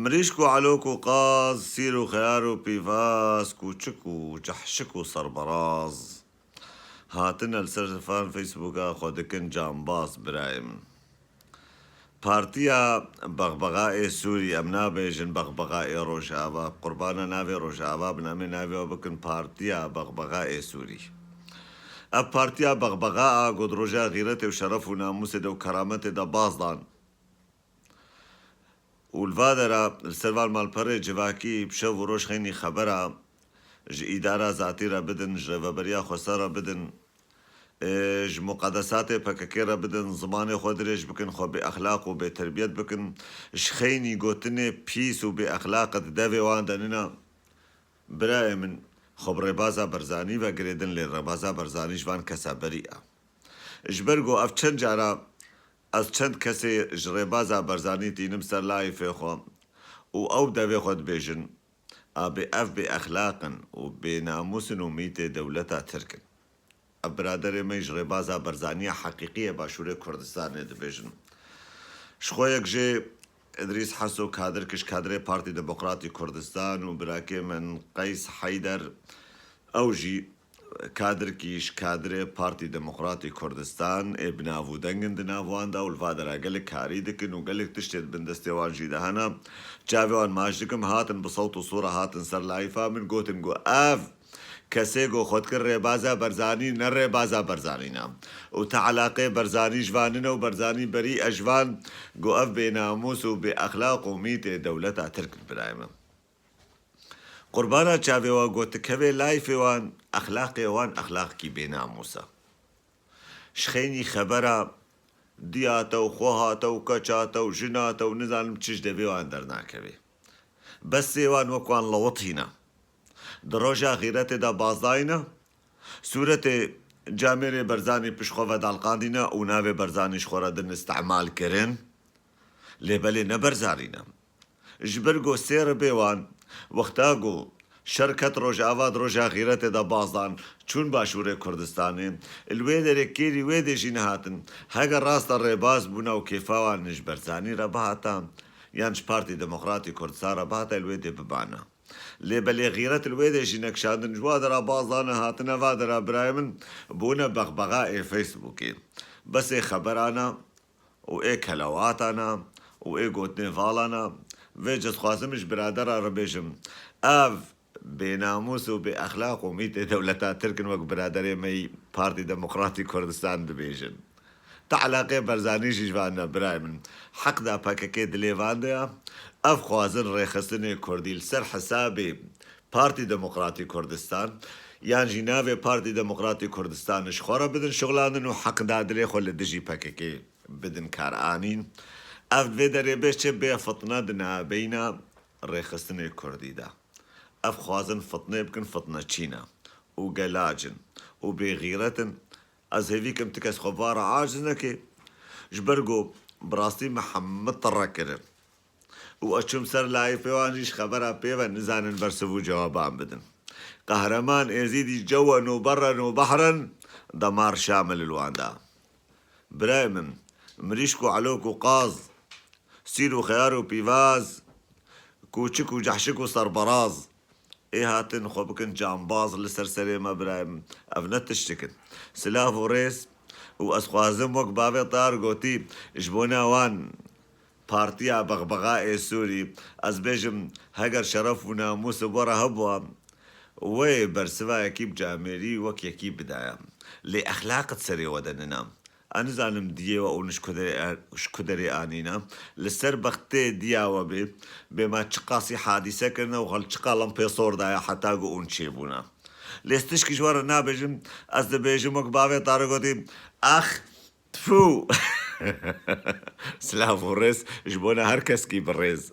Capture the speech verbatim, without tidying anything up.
Mirîşk û elok û qaz, sîr û xeyar û pîvaz, kûçik û cehşik û serberaz. Hatine li ser fan Facebooka xwe dikin cambaz birayê min. Partiya Bexbexa ê Sûrî, em nabêjin Bexbexa ê Rojava, qurbana navê Rojava bin, em ê navê we bikin Partiya Bexbexa ê Sûrî. Ev partiya Bexbexa a ku di roja xîretê û şeref û namûsê de û kerametê de baz dan. Û li va dera li ser van malperê civakî bi şev û roj xeynî xebera ji îdara zatî re bidin, ji rêveberiya xweser re bidin, e, ji muqedesatê P K K re bidin, zimanê xwe dirêj bikin, xwe bêexlaq û bêterbiyet bikin, ji xeynî gotinê pîs û bêexlaq di devê wan de nina. Birayê min, xwe bi rêbaza Barzanî ve girêdin, lê rêbaza Barzanî ji van kesa berî e. Ji ber ku ev çend cara ez çend kesê ji rêbaza Barzanî tînim ser layîfê xwe û ew devê xwe dibêjin, a bê ev bêexlaq in û bênamûs in û mîtê dewleta Tirk in. Ev biraderê me ji rêbaza Barzanî ya heqîqî yê Başûrê Kurdistanê dibêjin. Ji xwe yek jê Îdrîs Heso kadir kiş kadrê Partî Demokratî Kurdistan û birakê min Qeys Heyder, ew jî kadirkî ji kadrê Partî Demokratî Kurdistan ê bi nav û deng in di nav wan de û li va dera gelek karî dikin û gelek tiştê di bin destê wan jî de hene. Çavê wan maç dikim, hatin bi sewt û sûra hatin ser layîfa min, gotin ku ev kesê ku xwe dikir rêbaza Barzanî, ne rêbaza Barzanî ne. Û te eleqê Barzanî ji van nine û Barzanî berî e ji van, ku ev bênamûs û bêexlaq û mîtê dewleta Tirk in birayê min. Qurbana çavê we gotikevê layfê wan, exlaqê wan exlaqkî bênamûs e. Ji xeynî xebera diya te û xweha te û keça te û jina te û nizanim çi ji devê wan dernakeve. Besê wan wek wan lewitîne. Di roja xîretê de bazdayîne, sûretê camêrê Barzanî pişt xwe vedalqandîne û navê Barzanî ji xwe re din îstîmal kirin. Lê belê ne Barzanî ne. Ji ber ku sê ribê wan, wexta ku şer ket Rojava di roja xîretê de bazdan, çûn Başûrê Kurdistanê, li wê derê kêrî wê dê jî nehatin. Heger rast e rêbaz bûna û kêfa wan ji Barzanî re bihata, yan ji Partî Demokratî Kurdistan re bihata, li wê dê bibana. Lê belê xîret li wê dê jî nekişandin, ji wa dera bazdan hatine va dera birayê min, bûne bexbexa ê Facebookê. Besê xeberana û ê kelewatana û ê gotinê valana, vê cez xwazim ji biradera re bêjim, ev bênamûs û bêexlaq û mîtê dewleta Tirk in, wek biraderê me yî Partî Demokratî Kurdistan dibêjin. Te eleqê Barzanî jî ji van ne, birayê min. Heqda P K K dilê van de ya. Ev xwazin rêxistinê Kurdî li ser hesabê Partî Demokratî Kurdistan, yan jî navê Partî Demokratî Kurdistan ji xwe re bidin şixulandin û heqda dilê xwe li dijî P K K bidin karanîn. Ev di vê derê bê çi bê fitne di navbeyna rêxistinê Kurdî de. Ev xwazin fitnê bikin fitneçîne û gelac in û bêxîret in. Ez hêvî kim ti kes xwe va re aciz neke. Ji ber ku bi rastî me hemû tirre kirin. Û ez çûm ser layîfê wan jî ji xebera pê ve nizanin bersiv û cewaban bidin. Qehreman Êzîdî cewen û berren û behrin, demar Şamil li wan da. Birayê min, mirîşk û elok û qaz, sîr û xeyar û pîvaz, kûçik û cehşik û serberaz, ê hatin xwe bikin cambaz li ser serê me birayê min. Ev ne tiştik in. Silav û rêz û ez xwazim wek bavê Tar gotî, ji bona wan Partiya Bexbexa ê Sûrî, ez bêjim, heger şeref û namûs bi we re hebûa, wê bersiva yekî bi camêrî wek yekî bidaya. Lê exlaq di serê we de nina. Ez nizanim diyê we û ji ku derê, ji ku derê anîne. Li ser bextê diya we bê, bê me çiqasî hadîse kirine û xwe li çiqa lempê sor daye heta ku ûn çêbûne. Lê tişkî ji we re nabêjim, ez dibêjim wek bavê Tarî gotî, ax, tfu! Silav û rêz ji bona her keskî bi rêz.